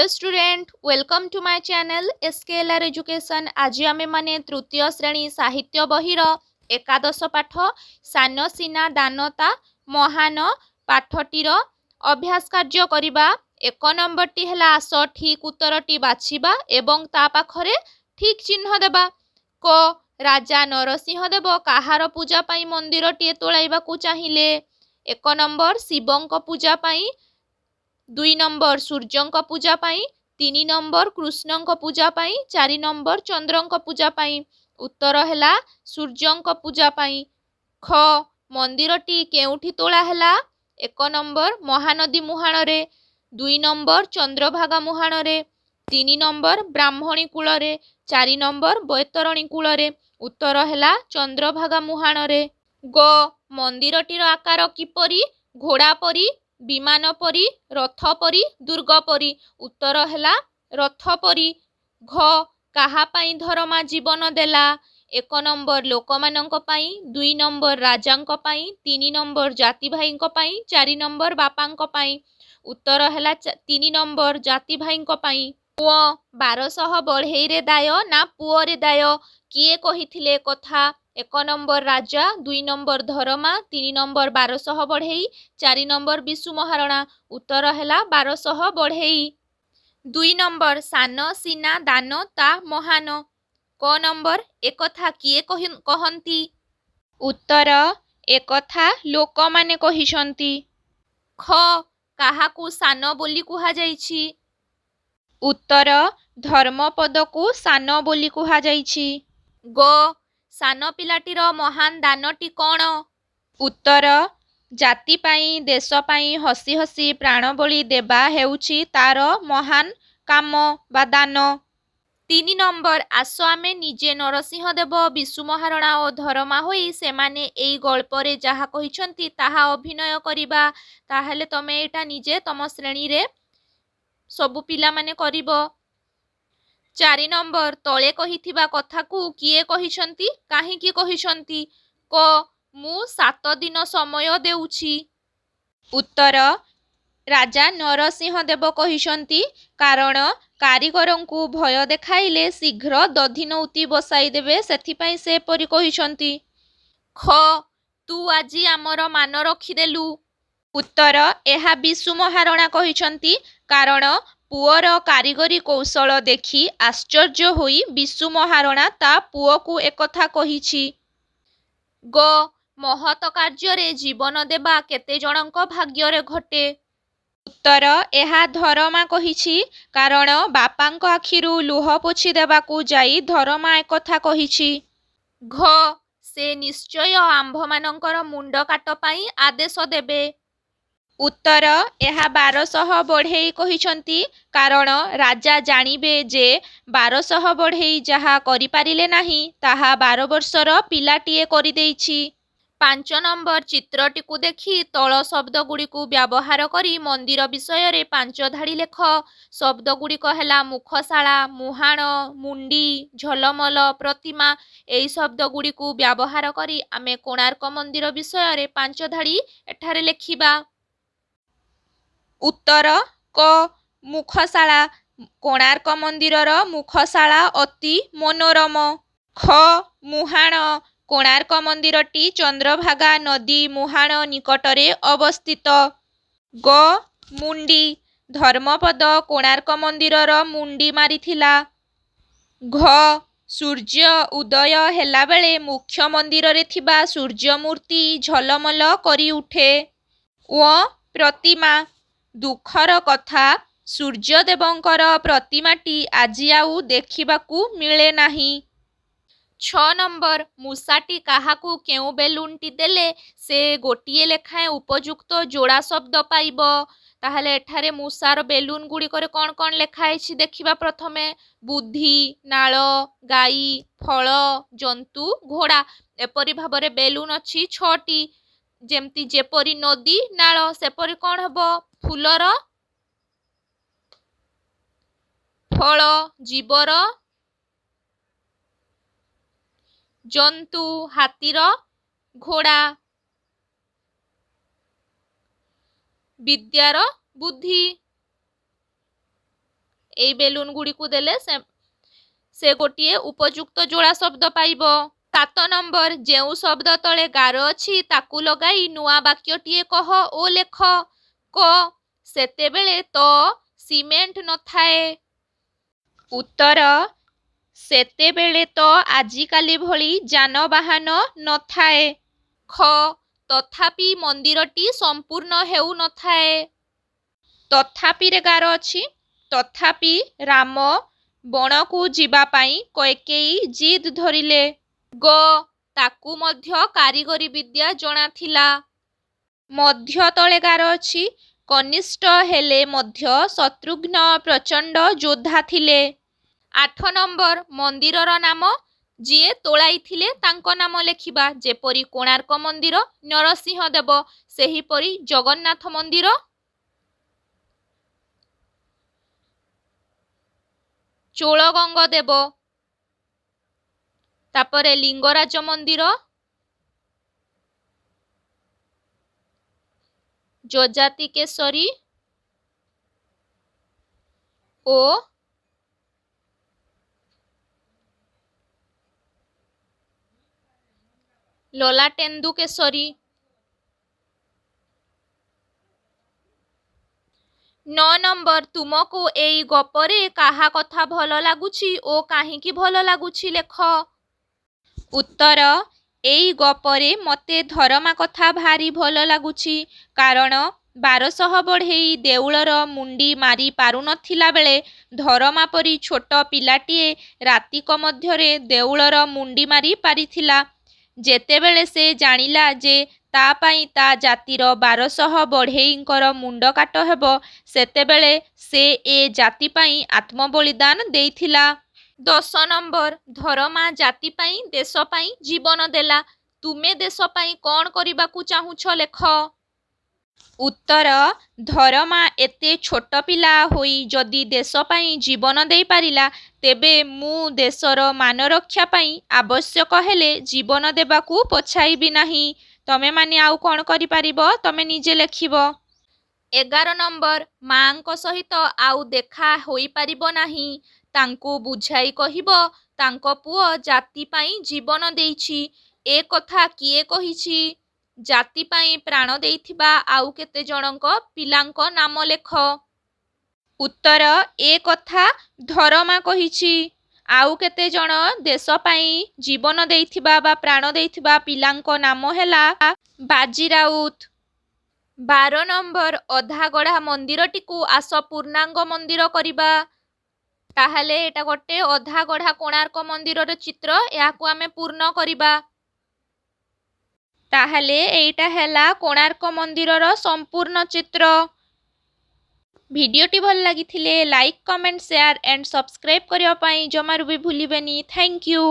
Student, welcome to my channel SKLR Education. ଆଜି ଆମେମାନେ ତୃତୀୟ ଶ୍ରେଣୀ ସାହିତ୍ୟ ବହିର ଏକାଦଶ ପାଠ ସାନ ସିନା ଦାନତା ମହାନ ପାଠଟିର ଅଭ୍ୟାସ କାର୍ଯ୍ୟ କରିବା। 1 ନମ୍ବରଟି ହେଲା, ଆସ ଠିକ୍ ଉତ୍ତରଟି ବାଛିବା ଏବଂ ତା ପାଖରେ ଠିକ୍ ଚିହ୍ନ ଦେବା। କ, ରାଜା ନରସିଂହ ଦେବ କାହାର ପୂଜା ପାଇଁ ମନ୍ଦିରଟିଏ ତୋଳାଇବାକୁ ଚାହିଁଲେ? 1 ନମ୍ବର ଶିବଙ୍କ ପୂଜା ପାଇଁ, 2 ନମ୍ବର ସୂର୍ଯ୍ୟଙ୍କ ପୂଜା ପାଇଁ, 3 ନମ୍ବର କୃଷ୍ଣଙ୍କ ପୂଜା ପାଇଁ, 4 ନମ୍ବର ଚନ୍ଦ୍ରଙ୍କ ପୂଜା ପାଇଁ। ଉତ୍ତର ହେଲା ସୂର୍ଯ୍ୟଙ୍କ ପୂଜା ପାଇଁ। ଖ, ମନ୍ଦିରଟି କେଉଁଠି ତୋଳା ହେଲା? 1 ନମ୍ବର ମହାନଦୀ ମୁହାଣରେ, 2 ନମ୍ବର ଚନ୍ଦ୍ରଭାଗା ମୁହାଣରେ, 3 ନମ୍ବର ବ୍ରାହ୍ମଣୀ କୂଳରେ, 4 ନମ୍ବର ବୈତରଣୀ କୂଳରେ। ଉତ୍ତର ହେଲା ଚନ୍ଦ୍ରଭାଗା ମୁହାଣରେ। ଗ, ମନ୍ଦିରଟିର ଆକାର କିପରି? ଘୋଡ଼ା ପରି, ବିମାନ ପରି, ରଥ ପରି, ଦୁର୍ଗ ପରି। ଉତ୍ତର ହେଲା ରଥ ପରି। ଘ, କାହା ପାଇଁ ଧରମା ଜୀବନ ଦେଲା? 1 ନମ୍ବର ଲୋକମାନଙ୍କ ପାଇଁ, 2 ନମ୍ବର ରାଜାଙ୍କ ପାଇଁ, 3 ନମ୍ବର ଜାତି ଭାଇଙ୍କ ପାଇଁ, 4 ନମ୍ବର ବାପାଙ୍କ ପାଇଁ। ଉତ୍ତର ହେଲା 3 ନମ୍ବର ଜାତି ଭାଇଙ୍କ ପାଇଁ। ପୁଅ, 1200 ବଢ଼େଇରେ ଦାୟ ନା ପୁଅରେ ଦାୟ? କିଏ କହିଥିଲେ କଥା? 1 ନମ୍ବର ରାଜା, 2 ନମ୍ବର ଧରମା, 3 ନମ୍ବର 1200 ବଢ଼େଇ, 4 ନମ୍ବର ବିଶୁ ମହାରଣା। ଉତ୍ତର ହେଲା 1200 ବଢ଼େଇ। 2 ନମ୍ବର, ସାନ ସିନା ଦାନ ତା ମହାନ। କ ନମ୍ବର, ଏକଥା କିଏ କହନ୍ତି? ଉତ୍ତର, ଏକଥା ଲୋକମାନେ କହିଛନ୍ତି। ଖ, କାହାକୁ ସାନ ବୋଲି କୁହାଯାଇଛି? ଉତ୍ତର, ଧର୍ମପଦକୁ ସାନ ବୋଲି କୁହାଯାଇଛି। ଗ, ସାନ ପିଲାଟିର ମହାନ ଦାନଟି କ'ଣ? ଉତ୍ତର, ଜାତି ପାଇଁ ଦେଶ ପାଇଁ ହସି ହସି ପ୍ରାଣବଳି ଦେବା ହେଉଛି ତାର ମହାନ କାମ ବା ଦାନ। 3 ନମ୍ବର, ଆସ ଆମେ ନିଜେ ନରସିଂହ ଦେବ, ବିଶୁ ମହାରଣା ଓ ଧରମା ହୋଇ ସେମାନେ ଏଇ ଗଳ୍ପରେ ଯାହା କହିଛନ୍ତି ତାହା ଅଭିନୟ କରିବା। ତାହେଲେ ତମେ ଏଇଟା ନିଜେ ତମ ଶ୍ରେଣୀରେ ସବୁ ପିଲାମାନେ କରିବ। 4 ନମ୍ବର, ତଳେ କହିଥିବା କଥାକୁ କିଏ କହିଛନ୍ତି, କାହିଁକି କହିଛନ୍ତି? କ, ମୁଁ 7 ଦିନ ସମୟ ଦେଉଛି। ଉତ୍ତର, ରାଜା ନରସିଂହ ଦେବ କହିଛନ୍ତି, କାରଣ କାରିଗରଙ୍କୁ ଭୟ ଦେଖାଇଲେ ଶୀଘ୍ର ଦଧିନଉତି ବସାଇଦେବେ, ସେଥିପାଇଁ ସେ ଏପରି କହିଛନ୍ତି। ଖ, ତୁ ଆଜି ଆମର ମାନ ରଖିଦେଲୁ। ଉତ୍ତର, ଏହା ବିଶୁ ମହାରଣା କହିଛନ୍ତି, କାରଣ ପୁଅର କାରିଗରୀ କୌଶଳ ଦେଖି ଆଶ୍ଚର୍ଯ୍ୟ ହୋଇ ବିଶୁ ମହାରଣା ତା ପୁଅକୁ ଏକଥା କହିଛି। ଗ, ମହତ କାର୍ଯ୍ୟରେ ଜୀବନ ଦେବା କେତେ ଜଣଙ୍କ ଭାଗ୍ୟରେ ଘଟେ? ଉତ୍ତର, ଏହା ଧରମା କହିଛି, କାରଣ ବାପାଙ୍କ ଆଖିରୁ ଲୁହ ପୋଛି ଦେବାକୁ ଯାଇ ଧରମା ଏକଥା କହିଛି। ଘ, ସେ ନିଶ୍ଚୟ ଆମ୍ଭମାନଙ୍କର ମୁଣ୍ଡ କାଟ ପାଇଁ ଆଦେଶ ଦେବେ। ଉତ୍ତର, ଏହା 1200 ବଢ଼େଇ କହିଛନ୍ତି, କାରଣ ରାଜା ଜାଣିବେ ଯେ 1200 ବଢ଼େଇ ଯାହା କରିପାରିଲେ ନାହିଁ ତାହା 12 ବର୍ଷର ପିଲାଟିଏ କରିଦେଇଛି। 5 ନମ୍ବର, ଚିତ୍ରଟିକୁ ଦେଖି ତଳ ଶବ୍ଦଗୁଡ଼ିକୁ ବ୍ୟବହାର କରି ମନ୍ଦିର ବିଷୟରେ 5 ଧାଡ଼ି ଲେଖ। ଶବ୍ଦଗୁଡ଼ିକ ହେଲା ମୁଖଶାଳା, ମୁହାଣ, ମୁଣ୍ଡି, ଝଲମଲ, ପ୍ରତିମା। ଏହି ଶବ୍ଦଗୁଡ଼ିକୁ ବ୍ୟବହାର କରି ଆମେ କୋଣାର୍କ ମନ୍ଦିର ବିଷୟରେ 5 ଧାଡ଼ି ଏଠାରେ ଲେଖିବା। ଉତ୍ତର, କ ମୁଖଶାଳା। କୋଣାର୍କ ମନ୍ଦିରର ମୁଖଶାଳା ଅତି ମନୋରମ। ଖ ମୁହାଣ। କୋଣାର୍କ ମନ୍ଦିରଟି ଚନ୍ଦ୍ରଭାଗା ନଦୀ ମୁହାଣ ନିକଟରେ ଅବସ୍ଥିତ। ଗ ମୁଣ୍ଡି। ଧର୍ମପଦ କୋଣାର୍କ ମନ୍ଦିରର ମୁଣ୍ଡି ମାରିଥିଲା। ଘ ସୂର୍ଯ୍ୟ ଉଦୟ ହେଲାବେଳେ ମୁଖ୍ୟ ମନ୍ଦିରରେ ଥିବା ସୂର୍ଯ୍ୟମୂର୍ତ୍ତି ଝଲମଲ କରିଉଠେ। ୱ ପ୍ରତିମା। ଦୁଃଖର କଥା, ସୂର୍ଯ୍ୟଦେବଙ୍କର ପ୍ରତିମାଟି ଆଜି ଆଉ ଦେଖିବାକୁ ମିଳେ ନାହିଁ। 6 ନମ୍ବର, ମୂଷାଟି କାହାକୁ କେଉଁ ବେଲୁନଟି ଦେଲେ ସେ ଗୋଟିଏ ଲେଖାଏଁ ଉପଯୁକ୍ତ ଯୋଡ଼ା ଶବ୍ଦ ପାଇବ? ତାହେଲେ ଏଠାରେ ମୂଷାର ବେଲୁନ ଗୁଡ଼ିକରେ କ'ଣ କ'ଣ ଲେଖା ହେଇଛି ଦେଖିବା। ପ୍ରଥମେ ବୁଦ୍ଧି, ନାଳ, ଗାଈ, ଫଳ, ଜନ୍ତୁ, ଘୋଡ଼ା। ଏପରି ଭାବରେ ବେଲୁନ ଅଛି 6ଟି। ଯେମିତି ଯେପରି ନଦୀ ନାଳ, ସେପରି କ'ଣ ହେବ? ଫୁଲର ଫଳ, ଜୀବର ଜନ୍ତୁ, ହାତୀର ଘୋଡ଼ା, ବିଦ୍ୟାର ବୁଦ୍ଧି। ଏଇ ବେଲୁନ୍ ଗୁଡ଼ିକୁ ଦେଲେ ସେ ଗୋଟିଏ ଉପଯୁକ୍ତ ଯୋଡ଼ା ଶବ୍ଦ ପାଇବ। 7 ନମ୍ବର, ଯେଉଁ ଶବ୍ଦ ତଳେ ଗାର ଅଛି ତାକୁ ଲଗାଇ ନୂଆ ବାକ୍ୟଟିଏ କହ ଓ ଲେଖ। କ, ସେତେବେଳେ ତ ସିମେଣ୍ଟ ନଥାଏ। ଉତ୍ତର, ସେତେବେଳେ ତ ଆଜିକାଲି ଭଳି ଯାନବାହାନ ନଥାଏ। ଖ, ତଥାପି ମନ୍ଦିରଟି ସମ୍ପୂର୍ଣ୍ଣ ହେଉନଥାଏ। ତଥାପିରେ ଗାର ଅଛି। ତଥାପି ରାମ ବଣକୁ ଯିବା ପାଇଁ କୈକେୟୀ ଜିଦ୍ ଧରିଲେ। ଗ, ତାକୁ ମଧ୍ୟ କାରିଗରୀ ବିଦ୍ୟା ଜଣାଥିଲା। ମଧ୍ୟ ତଳେ ଗାର ଅଛି। କନିଷ୍ଠ ହେଲେ ମଧ୍ୟ ଶତ୍ରୁଘ୍ନ ପ୍ରଚଣ୍ଡ ଯୋଦ୍ଧା ଥିଲେ। 8 ନମ୍ବର, ମନ୍ଦିରର ନାମ, ଯିଏ ତୋଳାଇଥିଲେ ତାଙ୍କ ନାମ ଲେଖିବା। ଯେପରି କୋଣାର୍କ ମନ୍ଦିର ନରସିଂହ ଦେବ, ସେହିପରି ଜଗନ୍ନାଥ ମନ୍ଦିର ଚୋଳଗଙ୍ଗ ଦେବ, ତାପରେ ଲିଙ୍ଗରାଜ ମନ୍ଦିର ଯଯାତି କେଶରୀ ଓ ଲଲାଟେନ୍ଦୁ କେଶରୀ। 9 ନମ୍ବର, ତୁମକୁ ଏଇ ଗପରେ କାହା କଥା ଭଲ ଲାଗୁଛି ଓ କାହିଁକି ଭଲ ଲାଗୁଛି ଲେଖ। ଉତ୍ତର, ଏଇ ଗପରେ ମୋତେ ଧରମା କଥା ଭାରି ଭଲ ଲାଗୁଛି, କାରଣ 1200 ବଢ଼େଇ ଦେଉଳର ମୁଣ୍ଡି ମାରି ପାରୁନଥିଲା ବେଳେ ଧରମା ପରି ଛୋଟ ପିଲାଟିଏ ରାତିକ ମଧ୍ୟରେ ଦେଉଳର ମୁଣ୍ଡି ମାରି ପାରିଥିଲା। ଯେତେବେଳେ ସେ ଜାଣିଲା ଯେ ତା ପାଇଁ ତା ଜାତିର 1200 ବଢ଼େଇଙ୍କର ମୁଣ୍ଡ କାଟ ହେବ, ସେତେବେଳେ ସେ ଏ ଜାତି ପାଇଁ ଆତ୍ମବଳିଦାନ ଦେଇଥିଲା। 10 ନମ୍ବର, ଧରମା ଜାତି ପାଇଁ, ଦେଶ ପାଇଁ ଜୀବନ ଦେଲା। ତୁମେ ଦେଶ ପାଇଁ କ'ଣ କରିବାକୁ ଚାହୁଁଛ ଲେଖ। ଉତ୍ତର, ଧରମା ଏତେ ଛୋଟ ପିଲା ହୋଇ ଯଦି ଦେଶ ପାଇଁ ଜୀବନ ଦେଇପାରିଲା, ତେବେ ମୁଁ ଦେଶର ମାନ ରକ୍ଷା ପାଇଁ ଆବଶ୍ୟକ ହେଲେ ଜୀବନ ଦେବାକୁ ପଛାଇବି ନାହିଁ। ତମେମାନେ ଆଉ କ'ଣ କରିପାରିବ ତମେ ନିଜେ ଲେଖିବ। 11 ନମ୍ବର, ମାଆଙ୍କ ସହିତ ଆଉ ଦେଖା ହୋଇପାରିବ ନାହିଁ। ତାଙ୍କୁ ବୁଝାଇ କହିବ ତାଙ୍କ ପୁଅ ଜାତି ପାଇଁ ଜୀବନ ଦେଇଛି। ଏ କଥା କିଏ କହିଛି? ଜାତି ପାଇଁ ପ୍ରାଣ ଦେଇଥିବା ଆଉ କେତେ ଜଣଙ୍କ ପିଲାଙ୍କ ନାମ ଲେଖ। ଉତ୍ତର, ଏ କଥା ଧରମା କହିଛି। ଆଉ କେତେ ଜଣ ଦେଶ ପାଇଁ ଜୀବନ ଦେଇଥିବା ବା ପ୍ରାଣ ଦେଇଥିବା ପିଲାଙ୍କ ନାମ ହେଲା ବାଜି ରାଉତ। 12 ନମ୍ବର, ଅଧାଗଢ଼ା ମନ୍ଦିରଟିକୁ ଆସ ପୂର୍ଣ୍ଣାଙ୍ଗ ମନ୍ଦିର କରିବା। ତାହେଲେ ଏଇଟା ଗୋଟେ ଅଧାଗଢ଼ା କୋଣାର୍କ ମନ୍ଦିରର ଚିତ୍ର, ଏହାକୁ ଆମେ ପୂର୍ଣ୍ଣ କରିବା। ତାହେଲେ ଏଇଟା ହେଲା କୋଣାର୍କ ମନ୍ଦିରର ସମ୍ପୂର୍ଣ୍ଣ ଚିତ୍ର। ଭିଡ଼ିଓଟି ଭଲ ଲାଗିଥିଲେ like, comment, share and subscribe କରିବା ପାଇଁ ଜମାରୁ ବି ଭୁଲିବେନି। Thank you.